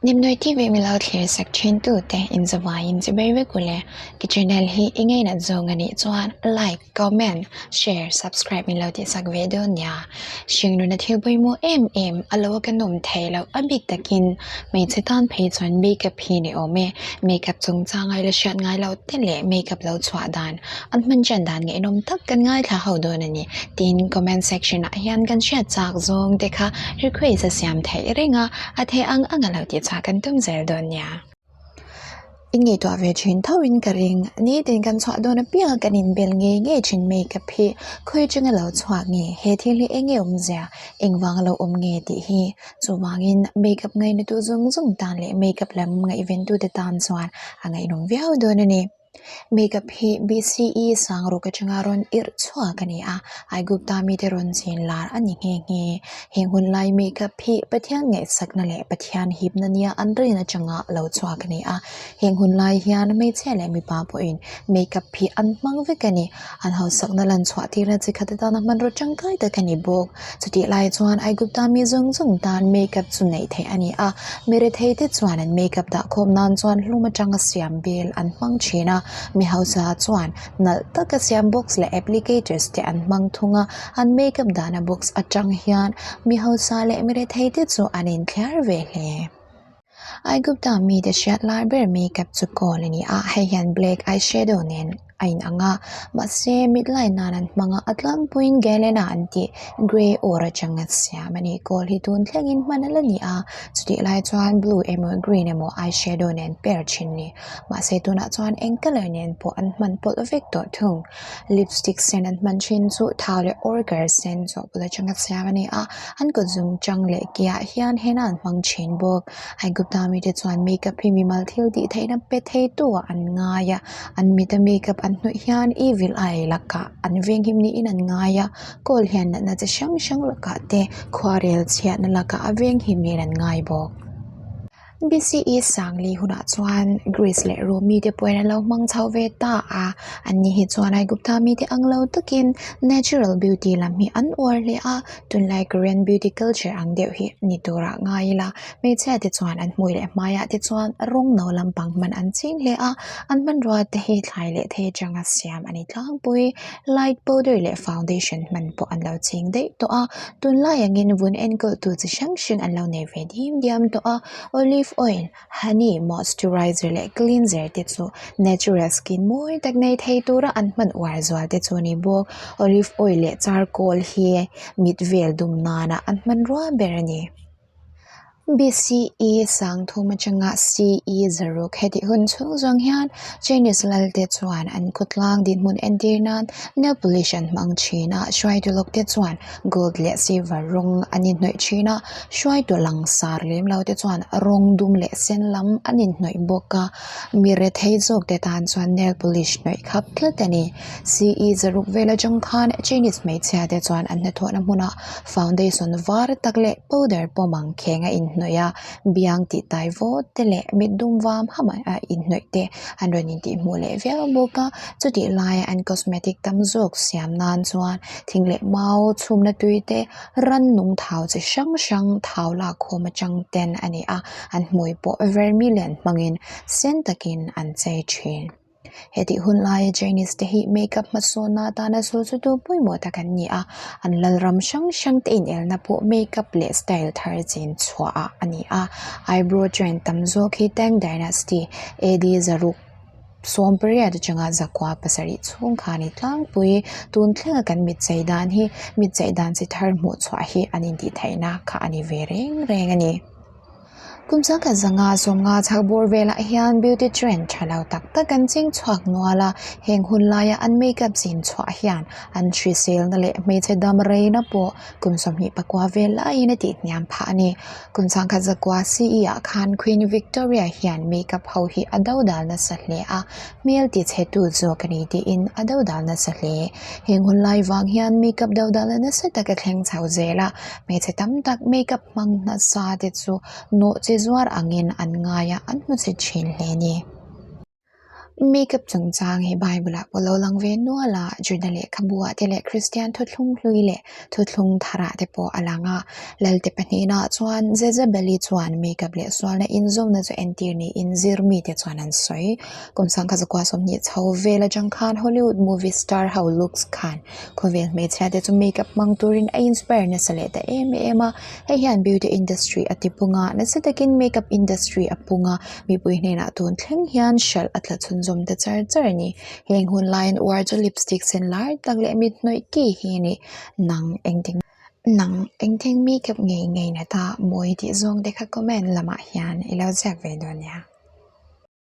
Nimnui TV mi lo thlir sak thin tu te in zavaiin chi ber vek ule. Ka channel hi i ngainat zawng a nih chuan like, comment, share, subscribe min lo tih sak ve dawn nia. Hringnuna thil pawimawh em em a lo ka nawm thei loh a bik takin hmeichhe tan phei chuan makeup hi ni awm e. Makeup chungchang a ila hriat ngai loh te leh makeup lo chhuah dan an hman ṭan dan ngaihnawm tak kan ngaithla ho dawn a ni. Tin, comment section ah hian kan hriat chak zawng te kha request a siam theih reng a, a theih ang ang a lo tih chhuah kan tum zel dawn nia. In ngaihtuah ve thin tho in ka ring, nitin kan chhuah dawn apiang a kan inbel ngei ngei thin makeup hi khawi atanga lo chhuak nge, he thil hi eng nge awmzia, engvang a lo awm nge tih hi chuvangin makeup ngaina tu zawng zawng tan leh makeup lam ngaihventute tan chuan a ngaihnawm viau dawn a ni. Makeup hi BCE sang ruk atanga rawn irh chhuak a ni a, Aigupta mite rawn chin lar a ni nghe nghe. Heng hun lai makeup hi Pathian ngaihsakna leh Pathian hipna nia an rin atanga lo chhuak a ni a. Heng hun lai hian hmeichhia leh mipa pawhin makeup hi an hmang vek a ni. An hausakna lan chhuah tirna chi khat atana hmanraw tangkai tak a ni bawk. Chutih lai chuan Aigupta mi zawng zawng tan makeup chu neih theih a ni a, mi rethei te chuan an makeup dah khawm nan chuan hlum atanga siam bel an hmang thin a, mi hausa chuan nalh taka siam box leh applicators te an hmang thung a, an makeup dahna box atang hian mi hausa leh mi rethei te chu an inthliar ve hle. Aigupta mite hriat lai ber makeup chu kawl a ni a, hei hian black eyeshadow nen a inang a, mahse mit line nan an hmang a, a tlangpuiin galena an tih grey ore atanga siam a ni. Kawl hi tun thlengin hman a la ni a, chutih lai chuan blue emaw green emaw eyeshadow nen pair thin ni. Mahse tunah chuan eng colour nen pawh an hman pawlh vek tawh thung. Lipstick sen an hman thin chu thau leh order sen chawhpawlh atanga siam a ni a, an kut zum chang leh ke ah hian henna an hmang thin bawk. Aigupta mite chuan makeup hi mimal thil tih theihna pe thei tu ah an ngai a, an mita makeup an hnawih hian evil eye lakah an venghim niin an ngai a, kawl hian natna chi hrang hrang lakah te khuarel chhiatna lakah a venghim niin an ngai bawk. BCE Sangli hunah chuan Greece leh Rome mite pawhin an lo hmang chho ve ta a, anni hi chuan Aigupta mite ang lo takin natural beauty lam hi an uar hle a, tunlai Korean beauty culture ang deuh hi ni turah ngai ila, hmeichhia te chuan an hmui leh hmaiah te chuan rawng no lampang hman an ching hle a, an hmanrua te hi thlai leh thei atanga siam a ni tlangpui, light powder leh foundation hman pawh an lo ching daih tawh a, tunlai angin vun enkawl tu chi hrang hrang an lo nei ve diam diam tawh a, olive oil, honey, moisturizer leh cleanser te chu natural skin mawi tak nei thei tura an hman uar zual te chu a ni bawk, olive oil leh charcoal hi mit vel dum nana an hmanrua ber a ni. BCE sang thum atanga CE zaruk hetih hun chhung zawng hian Chinese lal te chuan an khawtlang dinhmun entir nan nail polish an hmang thin a, hruaitu lawk te chuan gold leh silver rawng an inhnawih thin a, hruaitu langsar lem lo te chuan rawng dum leh sen lam an inhnawih bawk a, mi rethei zawk te tan chuan nail polish hnawih khap tlat a ni. CE zaruk vel atang khan Chinese hmeichhia te chuan an hnathawhna hmunah foundation var tak leh powder pawm ang kheng a inhnawih a, biang tih tai vawt te leh mit dum vam ham a inhnawih te an rawn intih hmuh leh viau bawk a, chutih laia an cosmetic tam zawk siam nan chuan thing leh mau chhumna tui te rannung thau chi hrang hrang thau lak khawm atang ten a ni a, an hmui pawh vermilion hmangin sen takin an chei thin. Hetih hun laia Chinese te hi makeup hmasawnna atana sawl chu tu pawimawh tak an ni a, an lalram hrang hrang te inelna pawh makeup leh style thar chin chhuah ah a ni a, eyebrow trend tam zawk hi Tang Dynasty AD zaruk 18 atanga zakua pasarih chhung kha a ni tlangpui, tun thlenga kan mit chei dan hi mit chei dan chi thar hmuh chhuah hi an intih theihna kha a ni ve reng reng a ni. Kum sangkhat zanga sawmnga chhak bawr velah hian beauty trend tha lo tak tak an ching chhuak nual a, heng hun laia an makeup zin chhuah hian an hriselna leh hmeichhe dam reina pawh kum 24 vel laiin a tihhniam phah a ni. Kum sangkhat zakua CE ah khan Queen Victoria hian makeup ho hi a dodal nasa hle a, hmel tichhe tu zawk a ni tiin a dodal nasa hle. Heng hun lai vang hian makeup dodalna nasa tak a thleng chho zel a, hmeichhe tam tak makeup hmang nasa te chu nawh chi zuar angin an ngai a, an hmu chhe thin hle a ni. Makeup chungchang hi Bible ah pawh lo lang ve nual a, Juda lehkhabu ah te leh Kristian thuthlung hlui leh thuthlung thar ah te pawh a lang a. Lalte pahnihna ah chuan Jezebel-i chuan makeup leh sualna inzawmna chu entir niin zir mite chuan an sawi. Kum sangkhat zakua 20 chho vel atang khan Hollywood movie star ho looks khan khawvel hmeichhia te chu makeup hmang turin a inspire nasa leh ta em em a. Hei hian beauty industry a ti pung a, nasa takin makeup industry a pung a. Mipui hnenah tun thleng hian hralh a tla chhunzawm ta char char a ni. Heng hun laiin uar chu lipstick sen lar tak leh mit hnawih ki hi a ni. Nang engtin nang engtin makeup ngei ngei na ta mawi tih zawng te kha comment lamah hian i lo ziak ve dawn nia.